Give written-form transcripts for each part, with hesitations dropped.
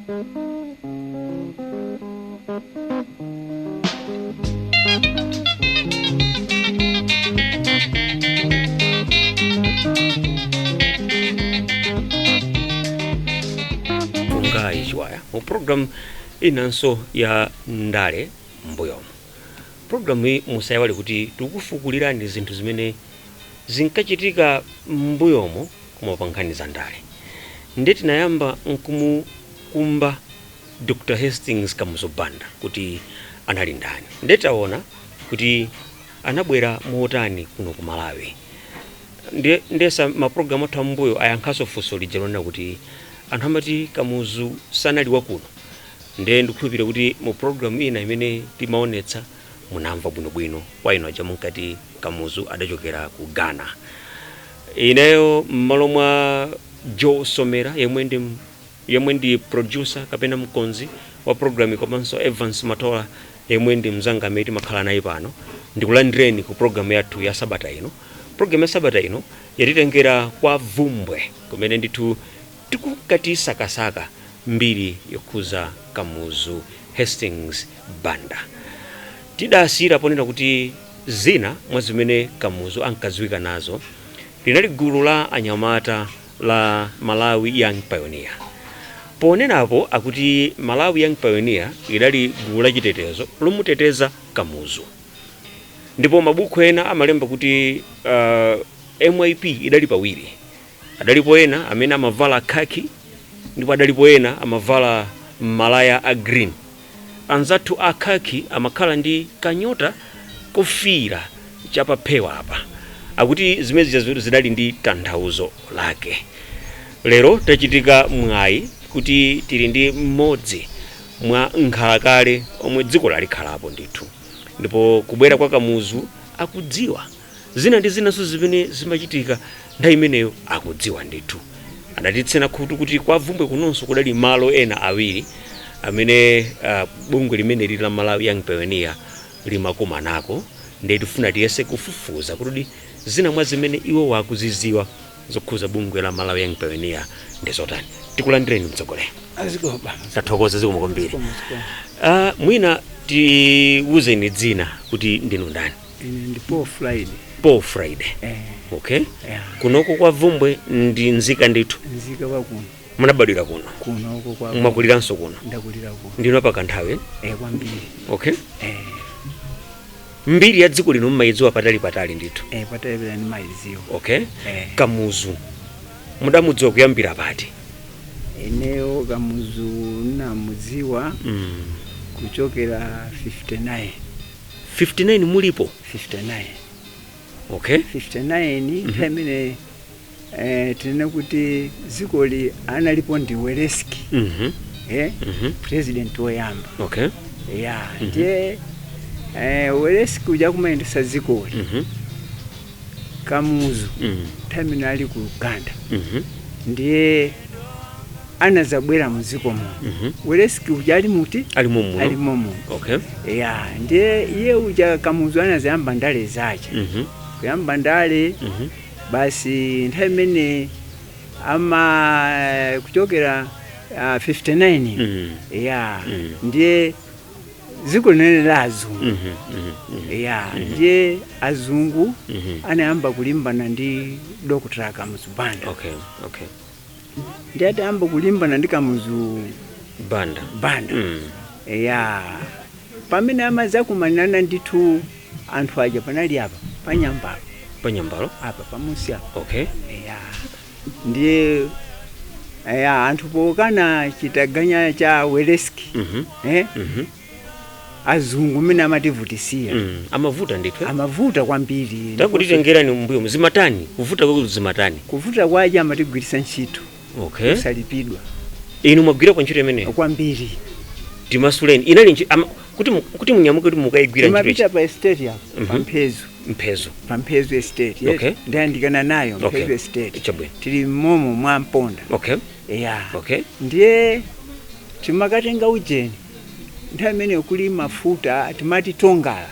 Fungai Chiwaya mu program inanso ya ndale m'mbuyomu. Programu iyi musayiwale kuti tikufukulirani zinthu zimene zinkachitika m'mbuyomo koma pa nkhani za ndale. Ndiye tinayamba nkumukumba Dr. Hastings Kamuzu Banda kuti anali ndani. Ndiye taona kuti anabwera motani kuno ku Malawi. Ndiye ndesa mapulogalamu athu ambuyo ayankhanso funso lija lonena kuti anthu amati Kamuzu sanali wakuno. Ndiye ndikukhulupirira kuti mu programu ina imene timaonetsa munamva bwinobwino kwa inu aja munkati Kamuzu adachokera ku Ghana. Ineyo m'malo mwa Joe Somera, yemwe ndi producer kapena mkonzi wa program, komanso Evans Matola yemwe ndi mzanga amene timakhala naye pano, ndikulandireni ku program yathu ya sabata ino. Program ya sabata ino yatitengera kwa Vumbwe, kumene ndithu tikukatisakasaka mbiri yokhuza Kamuzu Hastings Banda. Tidasiyira ponena kuti zina mwa zimene Kamuzu ankadziwika nazo linali gulu la anyamata la Malawi Young Pioneer. Ponenapo akuti Malawi Young Pioneer idali gulu lachitetezo lomuteteza Kamuzu, ndipo mabuku ena amalemba kuti MYP idali pawiri: adalipo ena amene amavala khaki ndipo adalipo ena amavala malaya a green. Anzathu a khaki amakhala ndi kanyota kofiira chapaphewa apa. Akuti zimene zidali ndi tanthauzo lake. Lero tachitika mwayi kuti tili ndi mmodzi mwa nkhalakale omwe dziko lalikhalapo ndithu, ndipo kubwera kwa Kamuzu akudziwa, zina ndi zinanso zimene zimachitika nthawi imeneyo akudziwa ndithu. Adatitsena khutu kuti kwa Vumbwe kunonso kudali malo ena awiri amene bungwe limene lili la Malawi Young Pioneer limakumanako. Ndiye tifuna tiyese kufufuza kuti zina mwa zimene iwo wakuziziwa zokhuza bungwe la Malawi Young Pioneer ndi zotani. Tikulandireni, mtsogoleri. Azikoba. Tathokoza, zikomo kwambiri. Mwina tiwuzeni dzina kuti ndinu ndani? Ine ndi Paul Friday. Paul Friday. Eh. Okay. Yeah. Kunoko kwa Vumbwe ndi nzika ndithu? Nzika wakuno. Munabadwira kuno? Kuno uko kwa. Mwakuliranso kuno? Ndakulira kuno. Ndino pakanthawi? Eh, kwambiri. Okay. Eh. Mbiri ya dziko lino mmayidziwa patali patali ndithu? Eh, patali patali ndimayidziwa. Okay. Eh. Kamuzu mudamudziwa kuyambira pati? Ineyo Kamuzu namudziwa kuchokera 59. 59 mulipo? 59. Okay. 59, nthawi imene tinene kuti dzikoli analipo ndi Welensky, president woyamba. Ya, ndiye Welensky uja kumayendesa dzikoli, Kamuzu nthawi imene ali ku Uganda, ndiye anazabwera mdziko muno. Welensky uja ali muti? Ali muno? Ali momo. Ya, ndiye iye uja Kamuzu anazayamba ndale zace, kuyamba ndale. Basi, nthawi imene ama kuchokera 59, ya, ndiye dziko linene la azungu. Ya, ndiye azungu anayamba kulimbana ndi Dr. Kamuzu Banda. Okay. Ndiye atayamba kulimbana ndi Kamuzu Banda, Banda, ya, pamene amazakumanana ndithu anthu aja panali apa panyambalo. Panyambalo? Apa pamusi apa. Ya, ndiye, ya, anthu pokana chitaganya cha Welensky, azungu mene amativutisiya. Amavuta ndithu, eh? Amavuta kwambiri. Takutitengerani mbuyo, zimatani kuvuta kwakuti zimatani? Kuvuta kwaje, amatigwiritsa ntchito kusalipidwa. Inu mwagwira kwa ntchito imeneyo? Kwambiri. Timasuleni, inali kuti munyamuke kuti mukayigwira ntchito? Timapita pa estate apo, pa Mphezo. Mphezo? Pa Mphezo Estate. Ndayandikana nayo Mphezo Estate. Chabwino. Tili mmomo mwa Mponda. Ya. Ndiye timakatenga ujeni, nthawi imeneyo kuli mafuta timati tongala.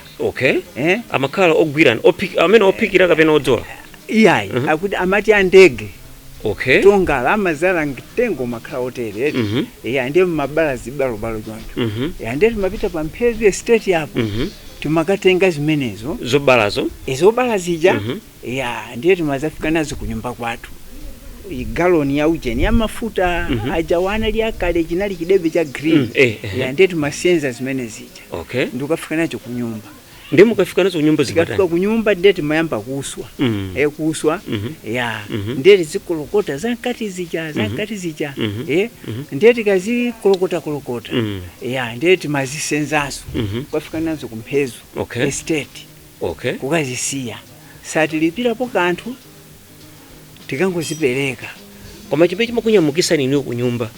Eh? Amakhala ogwirani amene ophikira kapena odzola? Iyayi, akuti amati andege. Okay. Tongala amazala mtengo makhala otere. Ya, ndiye mabala zibalobalo choncho. Ya, ndiye timapita pa Mphezu Estate yapo. Timakatenga zimenezo. Zobalazo. Zobala zija. Ya, ndiye timazafika nazo kunyumba kwathu, igaloni ya ujeni ya mafuta aja wana lyakale, chinali chidebe cha green. Ya, ndiye timasenza zimene zija. Ndikukafika nacho kunyumba. Ndiye mukafika nazo kunyumba Tikafika zimatani? kunyumba, ndiye timayamba kuswa. Kuswa. Ya, ndiye tizikolokota zamkati zija, zamkati zija. Ndiye tikazikolokota kolokota, ya, ndiye timazisenzaso, kukafika nazo kuMphezu Estate, kukazisiya, satilipirapo kanthu, tikangozipereka. Koma chimene chimakunyamukisani iniwo kunyumba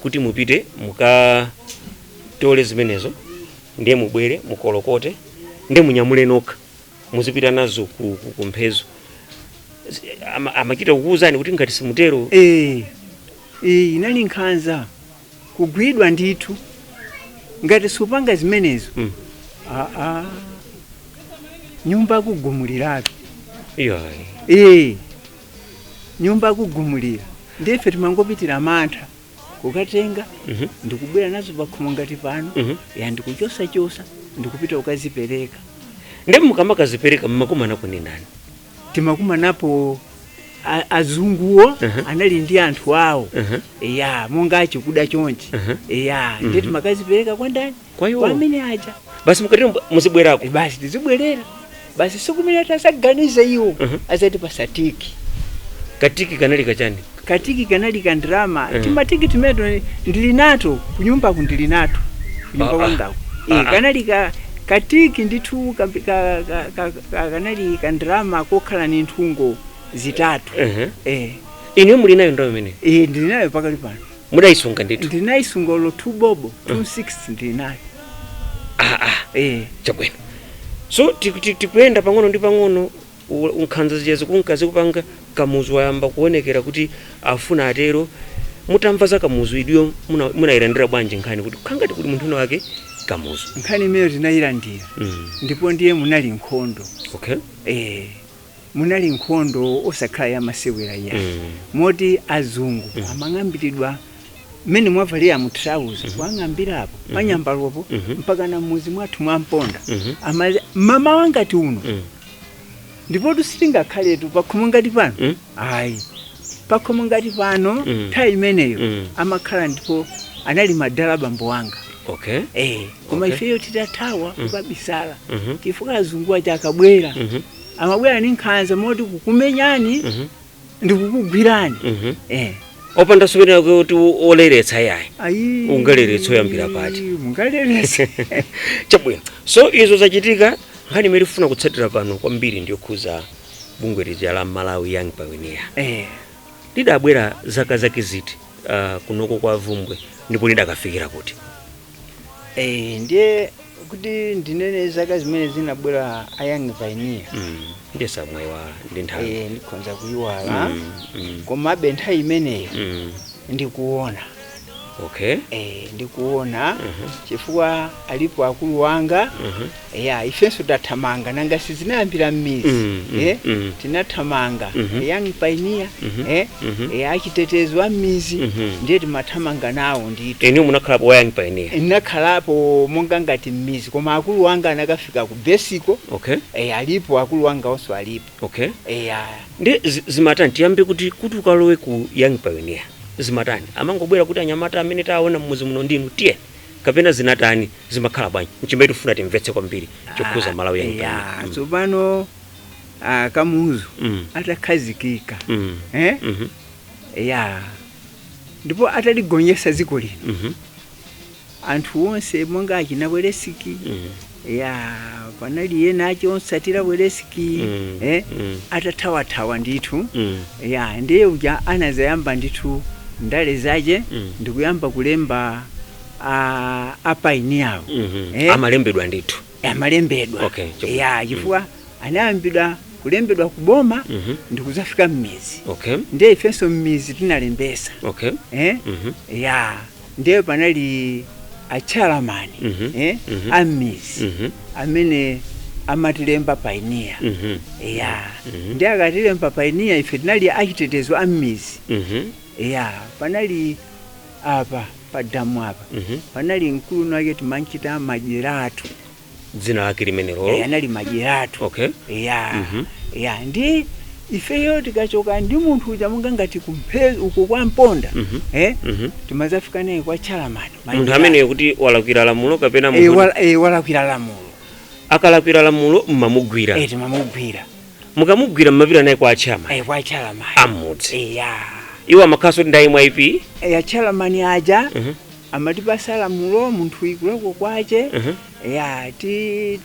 kuti mupite mukatole zimenezo, ndiye mubwere mukolokote, ndiye munyamule nokha, muzipita nazo kuMphezu, amachita kukuwuzani kuti ngati simutero? Eh, inali nkhanza, kugwidwa ndithu ngati supanga zimenezo. Aa, nyumba akugumuliratu. Iyayi. Nyumba akugumulira. Ndife timangopitira mantha kukatenga, ndikubwera nazo pakhomo ngati pano. Ya, ndikuchosachosa, ndikupita kukazipereka. Ndiye mukamakazipereka mmakumana kuni nani? Timakumanapo azunguwo. Anali ndi anthu awo. Ya, monga achikuda chonchi. Ya, ndiye timakazipereka kwa ndani? Kwa iwo. Kwa amene aja. Basi, mukatero muzibwerako? Basi, tizibwerera basi, sikumene tasaganize iwo azati pasatiki. Katiki kanali kachani? Katiki kanali kandrama. Timatiki timeto ndili nato kunyumbaku, ndili nato kunyumba kwangaku. Kanali ka katiki ndithu, kanali kandrama kokhala ni nthungo zitatu. Ine muli nayo ndawo imene? Ndili nayo pakali pano. Mudayisunga ndithu? Ndinayisunga olo 2 bobo 26 ndili nayo. Chabwino, so tikuyenda pang'ono ndi pang'ono, nkhanza zija zikunka zikupanga, Kamuzu wayamba kuonekera kuti afuna atero. Mutamva za Kamuzu idiyo, munayilandira bwanji nkhani kuti khangati kuti munthu wina wake Kamuzu? Nkhani imeyo tinayilandira. Ndipo ndiye munali nkhondo. Munali nkhondo osakhala yamasewera ya, moti azungu amang'ambiridwa mmene mwavalira mu trouser, wang'ambirapo panyambalopo, mpaka na muzi mwathu mwamponda. Mama wangati uno, ndipo sitingakhaletu pakhomo ngati pano. Ayi, pakhomo ngati pano. Nthawi imeneyo amakhala ndipo anali madala bambo wanga. Koma ifeyo titathawa kukabisala, chifukwa azungu aja akabwera, amabwera ni nkhanza moti kukumenyani, ndikukugwirani. Opanda supena kuti oleretsa yayi? Ayi. Ungaleretsa oyambira pati? Mungaleretse? Chabwino, so izo zachitika. Nkhani imene tifuna kutsatira pano kwambiri ndiyokhuza bungwe lija la Malawi Young Pioneer. Lidabwera zaka zake ziti kunoko kwa Vumbwe, ndipo lidakafikira kuti? Ndiye kuti ndinene zaka zimene zinabwera a Young Pioneer, Ndiye samwayiwala ndi nthawi. Ndikhonza kuyiwala. Komabe nthawi imeneyo ndikuona. Ndikuona, chifukwa alipo akulu wanga. Ya, ifenso tathamanga, nanga sizinayambira m'mizi. Tinathamanga. Young Pioneer, achitetezo a m'mizi. Ndiye timathamanga nawo ndithu. Inu munakhalapo wa Young Pioneer? Ndinakhalapo monga ngati m'mizi, koma akulu wanga anakafika ku basic. Alipo akulu wanga onso alipo. Ya. Ndi zimatani? Tiyambe kuti ukalowe ku Young Pioneer zimatani? Amangobwera kuti anyamata amene taona mmuzi muno ndinu, tiye, kapena zinatani? Zimakhala bwanji? Nchimene tifuna timvetse kwambiri chokhuza Malawi Young Ya. Pioneer. Tsopano Kamuzu atakhazikika, ya, ndipo ataligonyesa dziko lino, anthu onse monga achina Welensky, ya, panali ena achi onsatira Welensky, atathawathawa ndithu. Ya, ndiye uja anazayamba ndithu ndale zache, ndikuyamba kulemba a pioneerwo. Amalembedwa ndithu? Amalembedwa. Okay. Ya, chifukwa anayambidwa kulembedwa kuboma, ndikuzafika m'mizi. Ndiye ifenso m'mizi tinalembesa. Ya, ndiye panali achalamani, a m'mizi, amene Amatilemba painiya. Ya, ndi akatilemba painiya, ife tinali achitetezo a m'mizi. Ya, panali apa padamu apa, panali mkulu wake timanchita Majeratu. Dzina lake limenelo? Anali Majeratu. Ya. Ya, ndi ifeyo tikachoka ndi munthu uja, monga ngati kumphe uko kwa Mponda, timazafika naye kwa Chalamani. Munthu ameneyo kuti walakwira lamulo kapena munthu Walakwira lamulo. Akalakwira lamulo mmamugwira? Timamugwira. Mukamugwira mmapita naye kwa achama? Kwa Chalamani. Amudzi? Ya. Iwo amakhaso kuti ndayi mwaip? Achalamani aja amatipasa lamulo, munthu ikulako kwache, ya,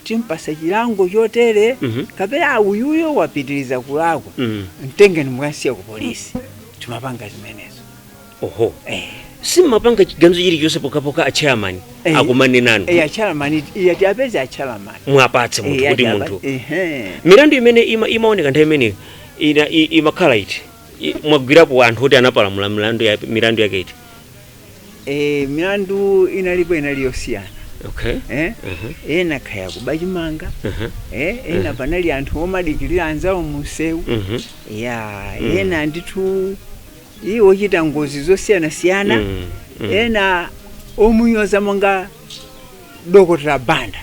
timpasa chilango chotere, kapena uyuyo wapitiriza kulakwa, mtengeni mukasiya ku polisi. Timapanga zimenezo. Oho. Simmapanga chiganizo chilichonse pokhapokha a chairman akumane nanu? Achalamani, iya, tiapeze achalamani. Mwapatse munthu kuti munthu Ehe. Milandu imene imaoneka nthawi imeneyo imakhala iti? Mwagwirapo anthu oti anapalamula milandu yake iti? Milandu inalipo, inali yosiyana. Ena khaya kuba chimanga, ena panali anthu omadikirira anzawo munsewu. Ya, ena ndithu iwo ochita ngozi zosiyanasiyana, ena omunyoza monga Dokotera Banda.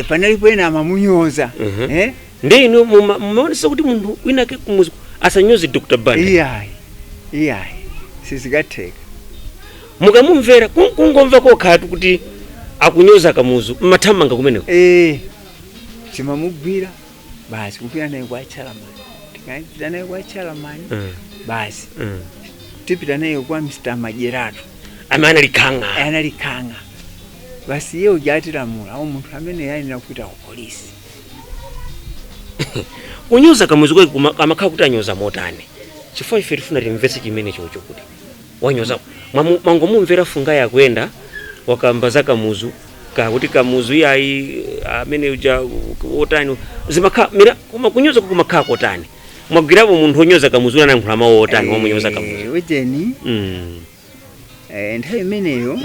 Panalipo ena amamunyoza. Ndi inu mumaonesa kuti munthu winake kumuzi asanyoze Dr Banda? Iyayi, iyayi, sizikatheka. Mukamumvera, kungomva kokhatu kuti akunyoza Kamuzu, mmathamanga kumeneko? Timamugwira basi, kupita naye kwa Chalamani. Tikapita naye kwa Chalamani, basi, tipita naye kwa Mr Majeratu. Amene anali khang'a? Anali khang'a. Basi, iye uja atilamula awo, munthu amene ayenera kupita ku polisi. Kunyoza Kamuzu kwake amakhala kuti anyoza motani? Chifukwa ife tifuna timvetse chimene chocho kuti wanyoza. Mwangomumvera funga yakuyenda wakamba za Kamuzu, kakuti Kamuzu iyayi amene uja otani, zimakhala mira koma kunyoza kumakhala kotani? Mwagwirapo munthu wonyoza Kamuzu, anayankhula mawu otani wamunyoza Kamuzu? Ujeni, nthawi imeneyo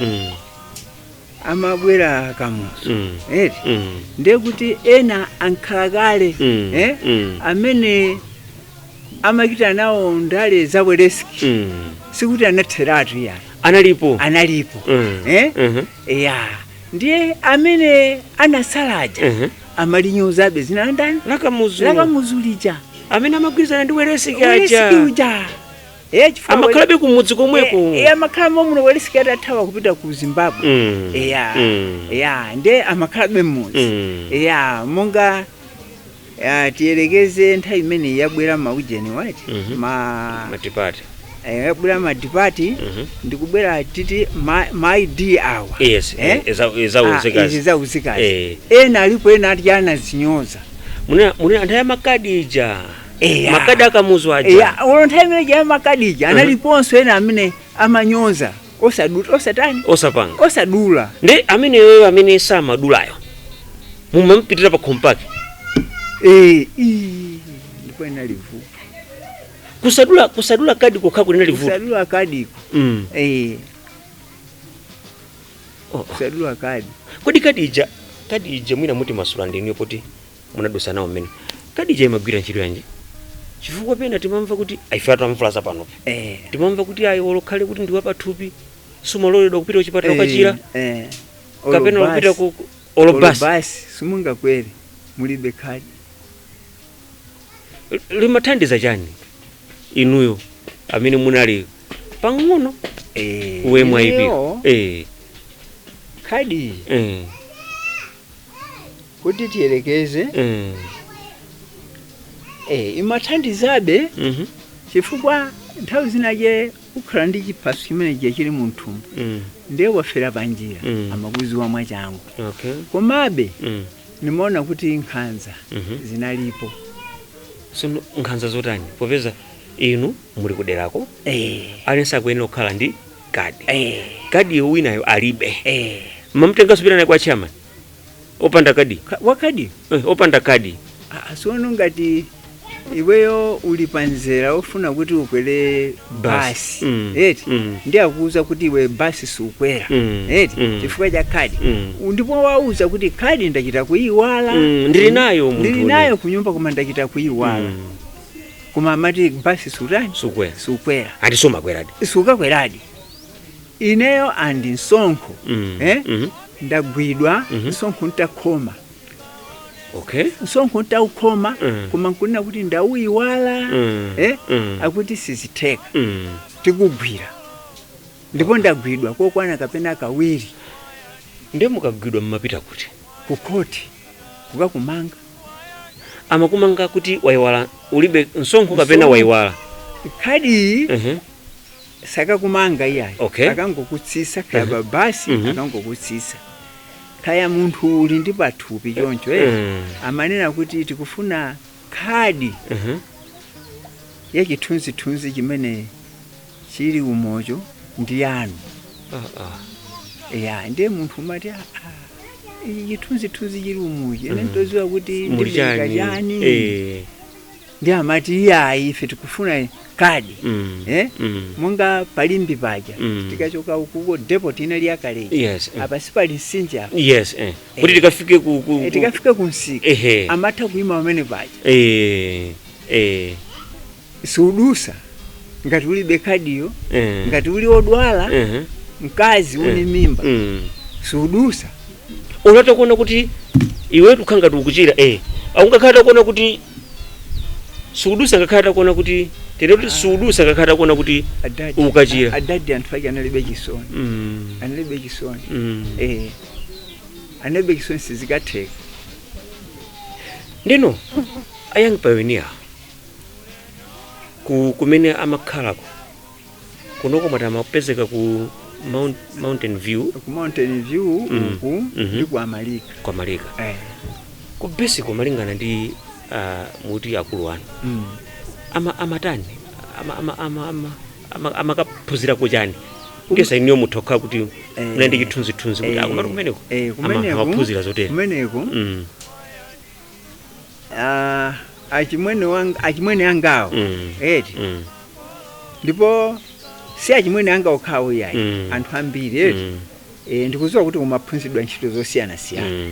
amabwera Kamuzu, eti, ndiye kuti ena ankhala kale, amene amachita nawo ndale za Welensky, sikuti anatheratu ya. Analipo. Analipo. Ya, ndiye amene anasalaja amalinyozabe zina ndani? La Kamuzu. La Kamuzu lija. Amene amagwirizana ndi Welensky aja? Welensky uja, chifukwa Amakhalabe kumudzi komweko? Amakhala momwe Welensky atathawa kupita ku Zimbabwe. Ya. Ya, ndiye amakhalabe mmudzi. Ya, monga ya, tiyelekeze nthawi imene yabwera maujeni wati, ma Matipati. Yabwera madipati, ndikubwera titi ma ID awa. Yes. Zauzikazi. Izi zauzikazi. Ena alipo, ena ati anazinyoza. Muna anthu aya makadi ija? Eya. Makadi akamuzu aja? Ya, ulo nthawi imene ya makadi ija analiponso ena amene amanyoza osadula, osatani. Osapanga. Osadula. Ndi ameneyoyo amene samadulayo mumamupitira pa khomo pake? Ii, ndipo inali vuto. Kusadula kadi kokha kunena livuto? Kusadula kadiko. Oh. Kusadula kadi. Kodi kadi ija mwina muti masula ndiniyo poti munadusa nawo mmene, kadi ija imagwira ntchito yanji? Chifukwa pena timamva kuti aife atamvulaza panope, timamva kuti ayi, olokhale kuti ndiwa pathupi sumaloledwa kupita kuchipatala ukachira, kapena Olo kupita basi. ku olo basi. Basi simungakwere mulibe khadi. Limathandiza chani inuyo amene munali pang'ono kuwemwa ipi? Ineyo, khadi, kuti tiyelekeze, imathandizabe, chifukwa nthawi zinaje ukhala ndi chiphaso chimene chija chili munthumba, ndiye wafera panjira, amakuziwa mwachangu. Komabe nimaona kuti nkhanza zinalipo. Sono nkhanza zotani, popeza inu muli kuderako, aliyense akuyenera kukhala ndi kadi, kadi iyo winayo alibe, mamtenganso pita naye kwa chairman opanda kadi? Wakadi? Opanda kadi. Sono ngati Iweyo uli panzera ofuna kuti ukwere basi, eti, ndi akuuza kuti iwe basi sukwera, eti, chifukwa cha khadi. Ndipo wauza kuti khadi ndachita kuyiwala. Ndili nayo munthu ndili une. nayo kunyumba, koma ndachita kuyiwala. Koma amati basi sutani? Sukwera. Sukwera. Ati sumakweradi. Sukakweradi. Ineyo andi msonkho, eh? Ndagwidwa, msonkho ntakhoma. Msonkho ntaukhoma, koma nkunena kuti ndauyiwala, eh? Akuti sizitheka, tikugwira. Ndipo ndagwidwa kokwana kapena kawiri. Ndiye mukagwidwa mmapita kuti? Ku khoti, kukakumanga. Amakumanga kuti wayiwala, ulibe msonkho kapena Msonkho. wayiwala? Khadi sakakumanga iyayi. Akangokutsisa kaya pa basi, akangokutsisa kaya munthu uli ndi pathupi choncho, eh? Amanena kuti tikufuna khadi ya chithunzithunzi chimene chili umocho ndi yanu. Ah, ah. Ya, ndiye munthu umati, "Ah, ah, ichi chithunzithunzi chili umuchi, ine ntoziwa kuti Muli ndibereka chani? chani." Ndi amati iyayi, ife tikufuna kadi, eh? Monga palimbi paja, tikachoka ukuko depot inali yakaleji, apa sipali msinja apa? Yes, eh. Kuti tikafike ku tikafike kumsika, amatha kuima pamene paja. Sudusa ngati ulibe khadiyo. Ngati uli odwala, mkazi uli mimba, sudusa. Unatha kuona kuti iwe tukha ngati ukuchira, eh, ungakhala takuona kuti sudusa, ngakhala takuona kuti tere kuti sudusa, ngakhala takuona kuti Adadi, ukachira. Adadi anthu ake analibe chisoni. Analibe chisoni. Eh, analibe chisoni, sizikatheka. Ndino a Young Pioneer kumene amakhalako kunoko mwati amapezeka ku Mountain View? Ku Mountain View uku, ndi ku Amalika. Kwa Malika. Eh. Ku basic, malingana ndi muti akulu anu, amatani? Amakaphunzirako chani? Ndiyesa iniyo mutha kuti muna ndi chithunzithunzi kuti akomatu kumeneko kumeneko amaphunzira zotere. Kumeneko, ah, achimwene wanga, achimwene angawo, eti, ndipo si achimwene anga okhawo yayi, anthu ambiri, eti. Ndikudziwa kuti kumaphunzidwa ntchito zosiyanasiyana.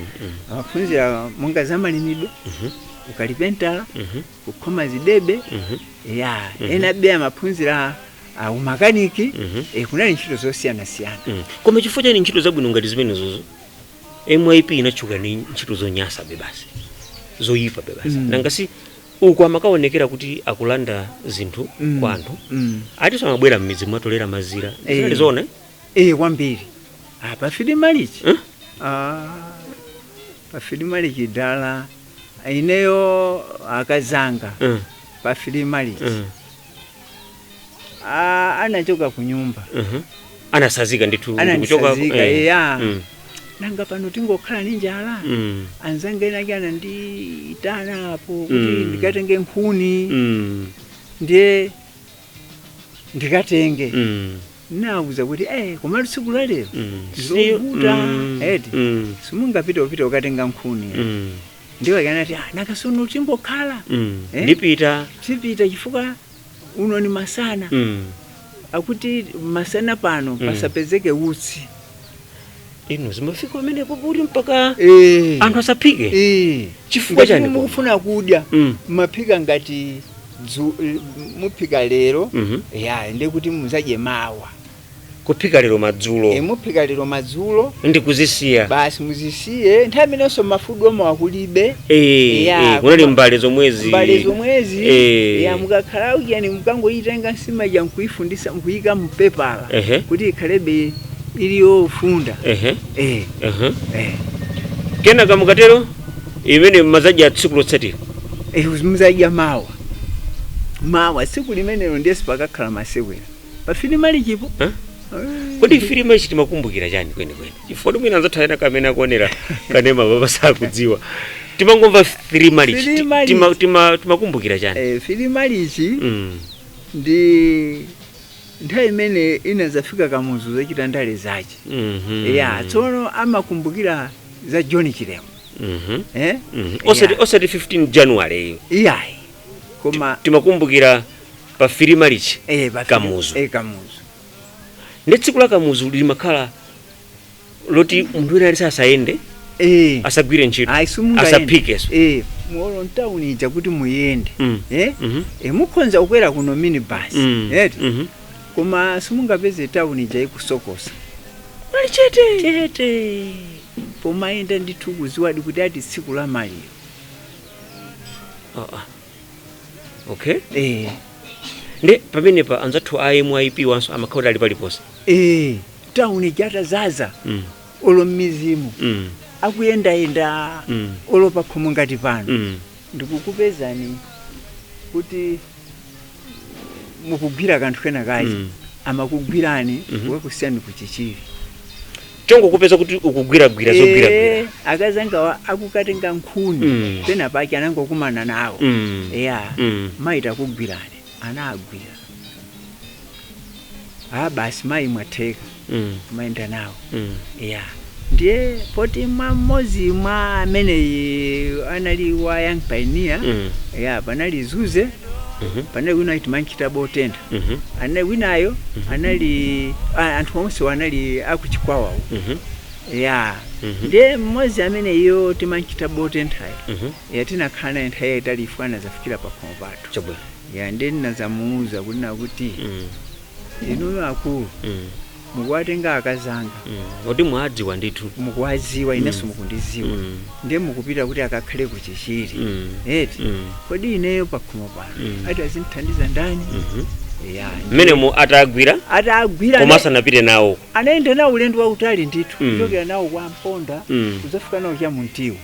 Amaphunzira monga zamalimidwe, ukalipentala, kukhoma zidebe, ya, ena be amaphunzira umakaniki. Kunali ntchito zosiyanasiyana. Koma chifukwa chani ntchito zabwino ngati zimenezozo MYP inatchuka ni ntchito zonyasa be basi, zoyipa be basi? Nanga si uku amakaonekera kuti akulanda zinthu kwa anthu, atiso amabwera m'midzi mwatolera mazira? Zinali zoona, eh? Eh, kwambiri. Ah, pafili malichi. Eh? Ah, pafili malichi dala ineyo akazanga, pafili malichi, ah, anachoka ku nyumba. Anasazika ndithu kuchoka. Anandisazika, eya. Nanga pano tingokhala ndi njala. Anzanga ena ake anandiyitana apo kuti ndikatenge nkhuni. Ndiye ndikatenge, nawuza kuti komatu tsiku la lero zovuta, eti, simungapita upita ukatenga nkhuni. Ndiwo akanati, ah, nakasono tingokhala. Eh? Ndipita. Tipita chifukwa uno ni masana. Akuti masana pano pasapezeke utsi. Inu, zimafika pamenepo kuti mpaka anthu asaphike? Eh. Chifukwa Ngati chani koma? mukufuna kudya, maphika ngati muphika lero, ya, ndiye kuti muzadye mawa. Kuphika lero madzulo? E, muphika lero madzulo. Ndikuzisiya. Basi, muzisiye. Nthawi imenenso mafudu omwe akulibe. Ya, kunali mbale zomwezi. Mbale zomwezi. Ya, mukakhala udyani, mukangoyitenga nsima ija nkuifundisa, nkuyika mpepala kuti ikhalebe ili yofunda. Eh. Kenaka mukatero imene mazadya tsiku lotsatira? Eh, muzadya mawa, mawa tsiku limenelo ndiye sipakakhala masewera pafilimalichipo. Eh? Kodi filima ichi timakumbukira chani kwenikweni? Chifukwa mwina anzathu ena kamene akuonera kanema papa sakudziwa, timangomva filimalichi. Filimalichi. Timakumbukira chani? Eh, filimalichi ndi nthawi imene inazafika Kamuzu zachita ndale zace. Ya, tsono amakumbukira za John Chilembwe. Eh? Osati 15 January iyo? Iyayi. Koma Timakumbukira pa filimalichi. Kamuzu. Kamuzu. Ndi tsiku la Kamuzu limakhala loti munthu wina alise asayende, asagwire ntchito, Ayi, simungayende. asaphikeso. Muolo mtawuni ija kuti muyende, mukhoza kukwera kuno minibus, eti, koma simungapeze tawuni ija ikusokosa. Kunali chete. Chete. Pomayenda ndithu kuziwadi kuti ati tsiku la maliro. Ah, ah. Okay. Ndi pamenepa anzathu a MIP wanso amakhala kuti ali paliponse. Tawuni ija atazaza, olo m'mizimu, akuyendayenda, olo pakhomo ngati pano, ndikukupezani kuti mukugwira kanthu kena kachi, amakugwirani, kukakusiyani kuchichiri. Chongokupeza kuti ukugwiragwira zogwiragwira. Akazangawa akukatenga nkhuni, pena pake anangokumana nawo, ya, mayi takugwirani, anagwira, a basi, mayi mwatheka, kumayenda nawo. Ya, ndiye poti mwa mmodzi mwa ameneyi anali wa Young Pioneer, ya, panali Zuze, panali wina iti manchita botentha, anali winayo, anali anthu onse anali akuchikwawawo. Ya. Ndiye mmodzi amene iyo timanchita botenthayo, ya, tinakhala naye nthawi yayitali, ifwana zafikira pakhomo pathu. Chabwino. Ya, ndiye ndinazamuuza kunena kuti, inuyo akulu, mukuwatenga akazanga, Oti mwadziwa ndithu. Mukuwaziwa, inenso mukundiziwa, ndiye mukupita kuti akakhale kuchichiri, eti, kodi ineyo pakhomo pano ati azindithandiza ndani? Ya. Mmenemo atagwira, Atagwira, koma asanapite nawo. Anayenda nawo ulendo wautali ndithu, kuchokera nawo kwa Mponda, kuzafika nawo cha Muntiwo.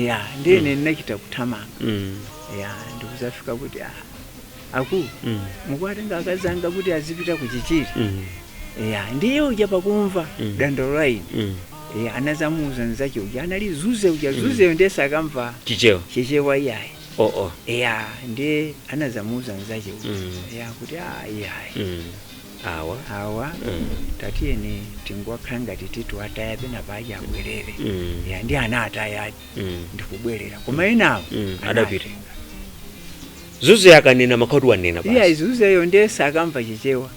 Ya, ndiye ine ndinachita kuthamanga, ya, ndikuzafika kuti, ah, akulu, mukuwatenga akazanga kuti azipita kuchichiri. Ya, ndiye uja pakumva dandaulo la ine, ya, anazamuuza nzake uja anali Zuze uja. Zuzeyo ndiye sakamva Chichewa. Chichewa iyayi. Oh, oh. Ya, ndiye anazamuuza nzake uja, ya, kuti ah, iyayi, Awa. Awa, tatiyeni tinguwakhala ngati titu ataya pena paja abwerere. Ya, ndi ana atayadi, ndikubwerera, koma enawo Adapita. Zuze akanena makhauti wanena Iya. basi. Zuzeyo ndiye sakamva Chichewa.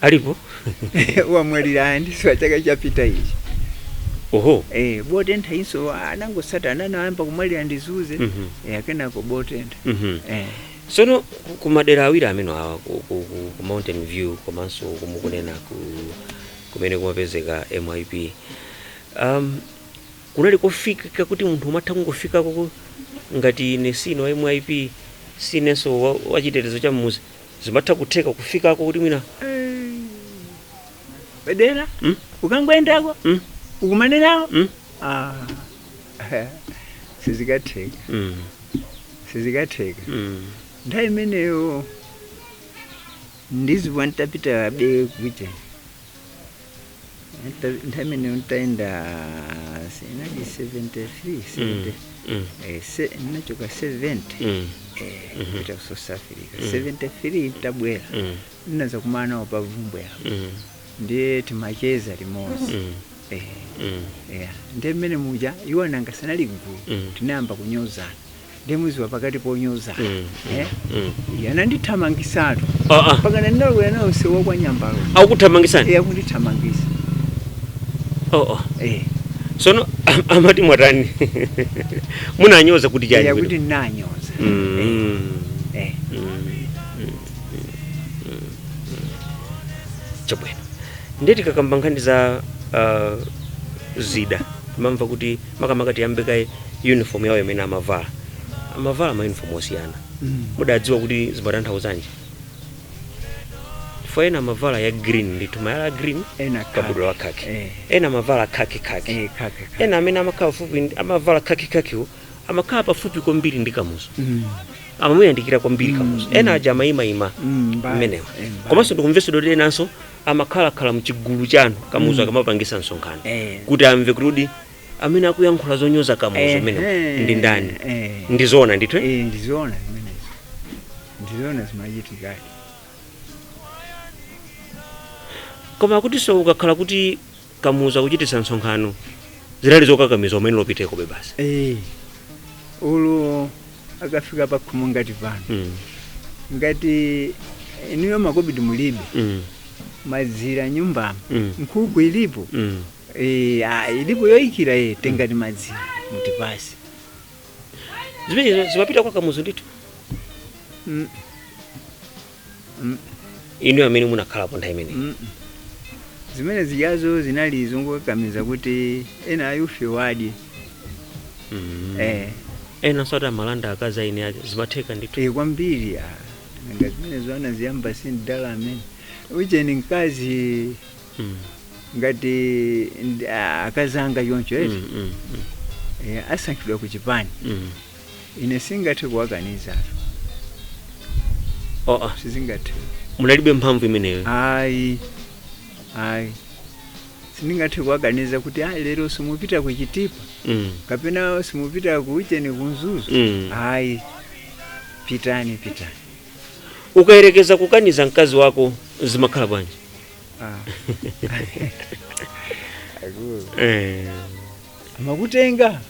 Alipo? Wamwalira ndisiwa chaka chapita ichi. Oho. Botentha inso anangosata ananayamba kumwalira ndi Zuze. Kenako botentha. Sono kumadera awiri amene awa, ku Mountain View komanso kumukunena ku kumene kumapezeka MIP, kunali kofika kuti munthu umatha kungofikako ngati ine sine wa MIP, sinenso wa chitetezo cha mmuzi, zimatha kutheka kufikako kuti mwina? Bedera, ukangoendako, ukumane nawo, ah, sizikatheka. Sizikatheka. Nthawi imeneyo ndizibwa ntapita be kuja, nthawi imeneyo ntaenda inali 73, 70, nachoka 70, kupita ku South Africa 73, ntabwera, ndinaza kumana nawo pa Vumbwe apo, ndiye timacheza limodzi. Yeah. Ndiye mmene muja iwo nanga sanali gulu, tinayamba kunyozana, ndiye muziwa pakati ponyozana, anandithamangisatu, Ah, ah. mpaka ndinalowera nawo msewu kwa Nyambalo. Akuthamangisani? Akundithamangisa. Oh, oh. Sono amati mwatani, munanyoza kuti chani? Kuti ndinanyoza. Chabwino, ndiye tikakamba nkhani za zida, timamva kuti makamaka tiyambe kaye uniform yawo imene amavala, amavala ma uniform osiyana. Mudadziwa kuti zimatanthauzanji? Chifukwa ena amavala ya green ndithu, mayala a green, Ena kabudula wa khaki, ena amavala khaki khaki, khaki khaki. Ena amene amakhala pafupi amavala khaki khakiwo amakhala pafupi kwambiri ndi Kamuzu, amamuyandikira kwambiri Kamuzu, ena aja amayimayima mmenewa. Mbali. Komanso ndikumvesedwa kuti enanso amakhalakhala mchigulu chanu Kamuzu akamapangisa msonkhano, kuti amve kuti amene akuyankhula zonyoza Kamuzu mmenewa ndi ndani. Ndizoona ndithu, eh? Ndizoona zimenezo, ndizoona, zimachitikadi. Koma akutinso ukakhala kuti Kamuzu akuchititsa msonkhano, zinali zokakamiza umene lopiteko be basi. Ulo Akafika pakhomo ngati pano, ngati inuyo makobidi mulibe, mazira nyumbamo, nkhuku ilipo, ilipo yoyikira, tengani mazira mutipase. Zimene zimapita kwa Kamuzu ndithu? Mm. Mm. Inu amene munakhalapo nthawi imeneyi. Mm. Zimene zijazo zinali zongokakamiza kuti ena ayufe wadye. Ena sati amalanda akazi aine ake, zimatheka ndithu? Kwambiri. Nanga zimene zona ziyamba sindala amene ucheni mkazi, ngati akazanga choncho eti, asankhidwa ku chipani, ine singathe kuwakaniza. Oh, ah. Sizingathe. Munalibe mphamvu imeneyo? Ayi, ayi, sindingathe kuwakaniza kuti lero simupita kuchitipa, kapena simupita kuucheni kunzuzu. Ayi, pitani, pitani. Ukayerekeza kukaniza mkazi wako zimakhala bwanji? Ah. Akulu. Amakutenga,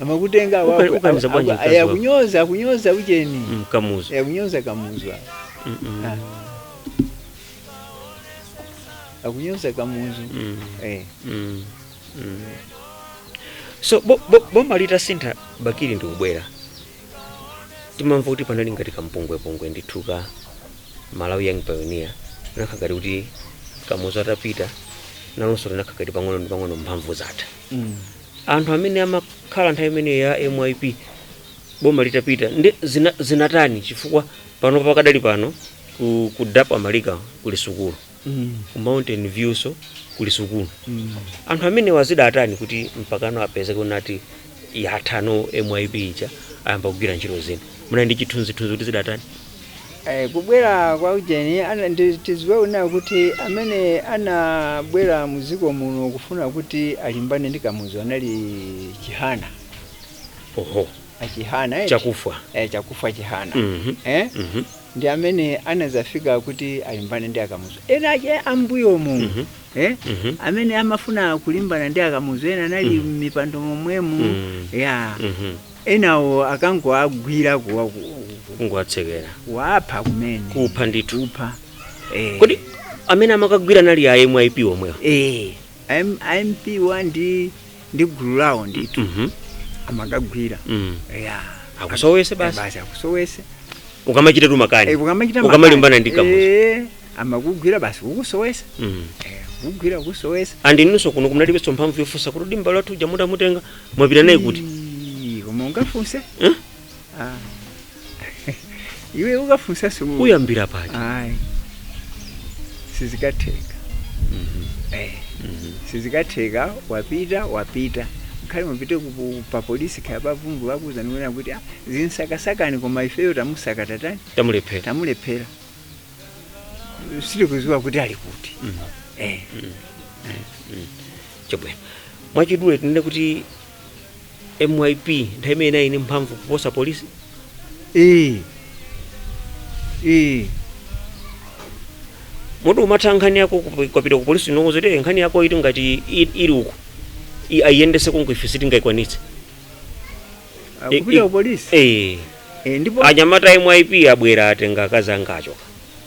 amakutenga. Ukaniza bwanji mkazi wako? Akunyoza, akunyoza ucheni. Kamuzu. Akunyoza Kamuzu. Ah. Akunyoza Kamuzu. So boma litasintha, Bakili ndikubwera, timamva kuti panali ngati kampungwepungwe ndithu ka Malawi Young Pioneer, nakhakati kuti Kamuzu atapita nalonso linakhakati pang'ono ndi pang'ono mphamvu zatha. Anthu amene amakhala nthawi imeneyi ya MYP, boma litapita ndi zinatani? Chifukwa pano pakadali pano ku Dap Amalika kuli sukulu, ku Mountain View so kuli sukulu. Anthu amene wazidatani kuti mpakano apezeke unati yathano MYP ija, ayamba kugwira ntchito zina? Munali ndi chithunzithunzi kuti zidatani? Kubwera kwa ujeni tiziwe una kuti amene anabwera muziko muno kufuna kuti alimbane ndi Kamuzu anali Chihana. Oho. Achihana eti? Chakufa. Chakufa Chihana. Mhm. Ndi amene anazafika kuti alimbane ndi Akamuzu. Ena ache ambuyomu, amene amafuna kulimbana ndi Akamuzu, ena anali m'mipando momwemu, ya, enawo akangoagwira Kungowatsekera. Kuwapha kumene. Kupha ndithu. Kupha. Kodi amene amakagwira nali a MYP omwewa? MP wa ndi gulu lawo ndithu, amakagwira, ya. Akusowese basi. Basi, akusowese. Ukamachita tu makani, ukamachita ukamalimbana ndi Kamuzu. Amakugwira basi, kukusowesa. Kugwira, kukusowesa. Andi inunso kuno kunalibenso mphamvu yofunsa kuti dimba lathu uja mutamutenga mwapita naye kuti? Ii, koma ungafunse? Eh? Ah. Iwe ukafunsa su Uyambira paja. Ayi, sizikatheka. Sizikatheka. Wapita, wapita. Nkhale mupite pa polisi, khaya pavumbu, vakuza nikuona kuti zinsakasakani, koma ifeyo tamusaka, tatani? Tamulephera. Tamulephera, sitikuziwa kuti ali kuti. Chabwino, mwachidule tinene kuti MYP nthawi imene inali ndi mphamvu kuposa polisi? Eh. Moti umatha nkhani yako kwapita ku polisi nokuzoti nkhani yako ili ngati ili uku, ayiyendese konko, ife sitingayikwanitse. Kupita ku polisi? Eh. Ndipo Anyamata MYP abwera, atenga akazi anga, achoka,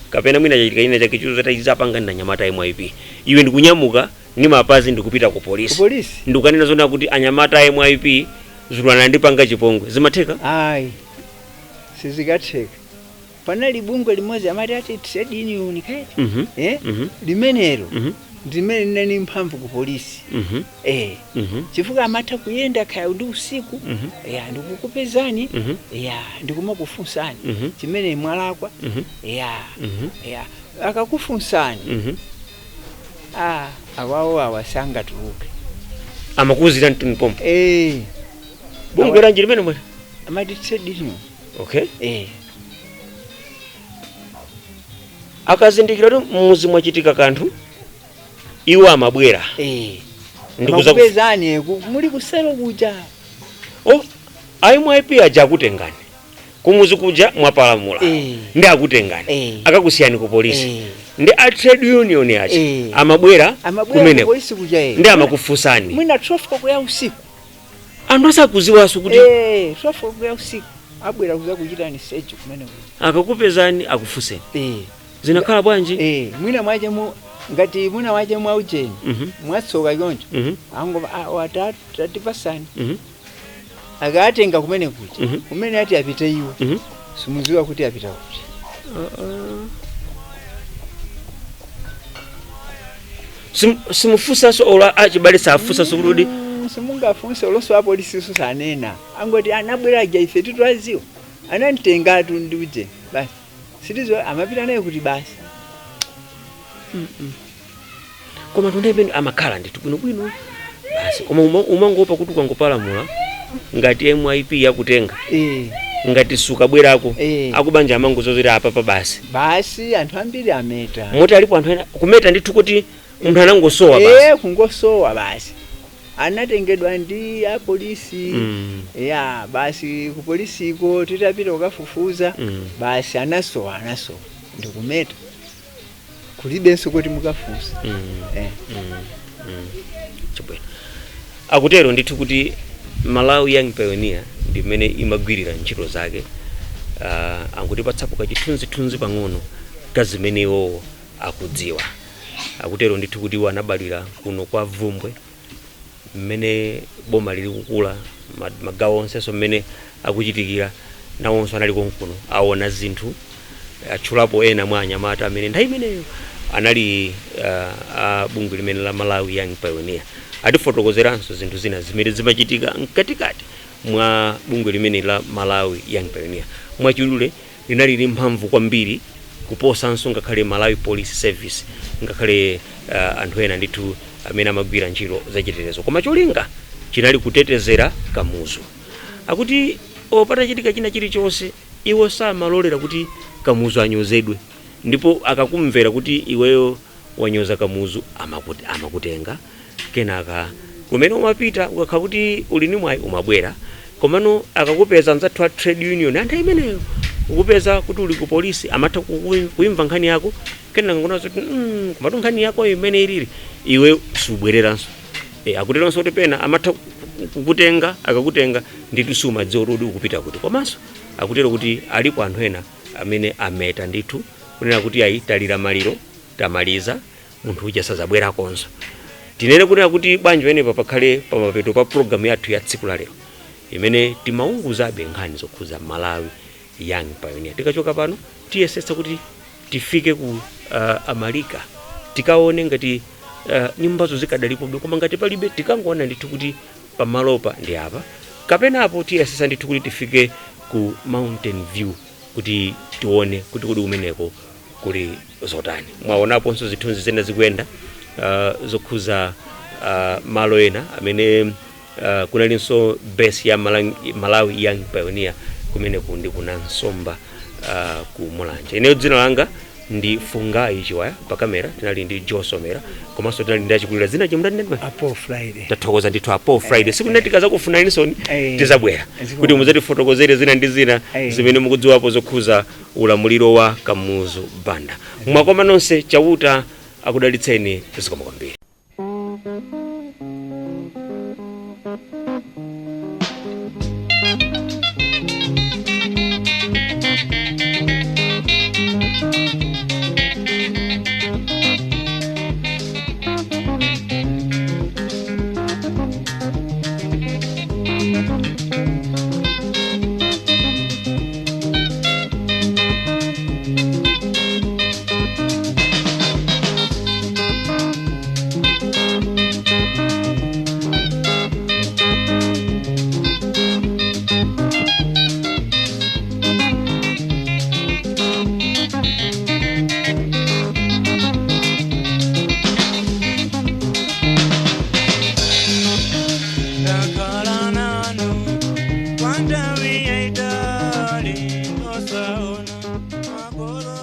kapena mwina chachitika china chake chuzo tachizapanga ndi anyamata MYP, iwe ndikunyamuka ndi mapazi ndikupita ku Ku polisi, polisi, ndikukanena zona kuti anyamata MYP zulana ndipanga chipongwe, zimatheka? Ayi, sizikatheka. Panali bungwe limodzi amati ati trade union kaiti, limenelo ndimene linali mphamvu ku polisi. Chifukwa amatha kuyenda khaya ndi usiku, ya, ndikukupezani, ya, ndikumakufunsani chimene mwalakwa, ya, ya, akakufunsani, awawo awa sangatuluke. Amakuwuzira mtunipompo? Eh. Bungwe lanji limene mwene? Amati trade union. Okay. Akazindikira kuti mmuzi mwachitika kanthu, iwo amabwera ndikuza Amakupezani muli kuselo kuja. Oh, a MYP aja akutengani kumuzi kuja mwapalamula, ndi akutengani, akakusiyani ku polisi, ndi a trade union aja amabwera Amabwera ku kumeneko polisi kuja, ndi amakufunsani. Mwina 12 koloko ya usiku. Anthu asakuziwanso kuti 12 o'clock ya usiku abwera kuza kuchitani search kumene kuja. Akakupezani, akufunseni, "Zinakhala bwanji?" Mwina mwache mu ngati mwina wache mwa ujeni, mwatsoka choncho, ango watatu tatipasani. Akatenga kumene kuja, kumene ati apite iwo, simuziwa kuti apita kuti. Simufunsanso, olo achibale safunsanso kuti? Simungafunse, olonso apolisiso sanena, angoti anabwera aja, ife titwaziwa anamtengatu ndi ujeni basi, sitizo amapita naye kuti basi. Koma anthu nthawi imene amakhala ndithu bwinobwino basi, koma umangopa kuti ukangopalamula ngati MIP yakutenga, ngati sukabwerako, akubanja amangozozera apapa basi. Basi, anthu ambiri ameta. Moti alipo anthu ena kumeta ndithu kuti munthu anangosowa basi? Kungosowa basi, anatengedwa ndi apolisi. Ya basi, kupolisiko titapita kukafufuza, basi anasowa, anasowa ndikumeta, kulibenso kuti mukafunsa. Chabwino, akutero ndithu kuti Malawi Young Pioneer ndi mmene imagwirira ntchito zake. Angutipatsapo kachithunzithunzi pang'ono ka zimene iwowo akudziwa. Akutero ndithu kuti iwo anabadwira kuno kwa Vumbwe. Mmene boma lili kukula, magawo onsenso mmene akuchitikira, nawonso anali konkuno, aona zinthu. Atchulapo ena mwa anyamata amene nthawi imeneyo anali a bungwe limene la Malawi Young Pioneer. Atifotokozeranso zinthu zina zimene zimachitika mkatikati mwa bungwe limene la Malawi Young Pioneer. Mwachidule, linali ndi mphamvu kwambiri kuposanso ngakhale Malawi Police Service, ngakhale anthu ena ndithu amene amagwira ntchito zachitetezo, koma cholinga chinali kutetezera Kamuzu. Akuti patachitika china chilichonse, iwo samalolera kuti Kamuzu anyozedwe, ndipo akakumvera kuti iweyo wanyoza Kamuzu, amakutenga. Kenaka kumene umapita, ukakhala kuti uli ndi mwayi umabwera, komano akakupeza anzathu a trade union anthu imeneyo, ukupeza kuti uli ku polisi, amatha kuimva nkhani yako, kenaka nkunazo kuti komatu nkhani yako imene ilili, iwe subwereranso. Akuteronso kuti pena amatha kukutenga, akakutenga ndithu sumadziwa kuti ukupita kuti. Komanso akutero kuti alipo anthu ena amene ameta ndithu kunena kuti ayi, talira maliro, tamaliza, munthu uja sazabwerakonso. Tinene kunena kuti bwanji pamenepa pakhale pamapeto pa programu yathu ya tsiku la lero imene timaunguzabe nkhani zokhuza Malawi Young Pioneer. Tikachoka pano tiyesetsa kuti tifike ku Amalika, tikaone ngati nyumbazo zikadalipobe, koma ngati palibe tikangoona ndithu kuti pamalopa ndi apa, kapenapo tiyesetsa ndithu kuti tifike ku Mountain View kuti tione kuti kodi kumeneko kuli zotani. Mwaonaponso zithunzi zina zikuyenda zokhuza malo ena amene kunalinso base ya Malawi Young Pioneer kumeneku ndi kuna Nsomba, ku Mulanje. Ineyo dzina langa ndi Fungai Chiwaya. Pa kamera tinali ndi Josomera, komanso tinali ndi achikulira dzina chimudani? Apo Friday. Tathokoza ndithu apo Friday. Siku lina tikazakufunaninsoni, tizabwera Zikomo. kuti mudzatifotokozere zina ndi zina zimene mukudziwapo zokhuza ulamuliro wa Kamuzu Banda. Mwakoma nonse, Chauta akudalitseni. Zikomo kwambiri. Ndakhala nanu kwa nthawi yaitali osaona makolo.